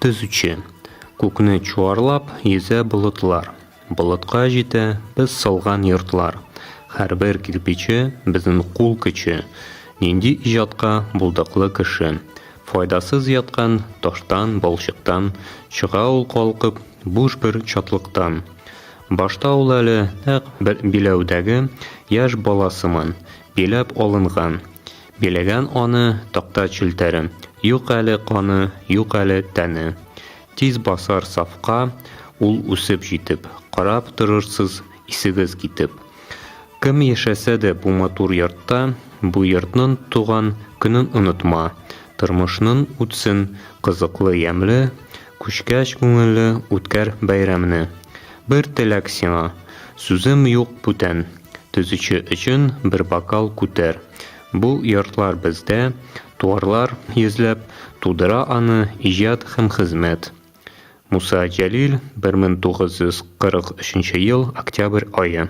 Төзүче. Күкне чуарлап йөзә болытлар. Болытка җитә без салган йортлар. Һәрбер кирпиче, безнең кул көче. Нинди иҗатка булдыклы кеше. Файдасыз яткан таштан, балчыктан Чыга ул калкып буш бер чатлыктан. Башта ул әле нәкъ биләүдәге яшь бала сыман, биләп алынган. Биләгән аны такта челтәре. Юк әле каны, юк әле тәне. Тиз басар сафка ул үсеп җитеп, Карап торырсыз исегез китеп. Кем яшәсә дә бу матур йортта, Бу йортның туган көнен онытма. Тормышның үтсен кызыклы, ямьле, Күчкәч күңелле үткәр бәйрәмне. Бер теләк сиңа, сүзем юк бүтән, Төзүче өчен бер бокал күтәр. Бу йортлар бездә, туарлар йөзләп, Тудыра аны иҗат һәм хезмәт. Муса Җәлил, 1943 ел, октябрь ае.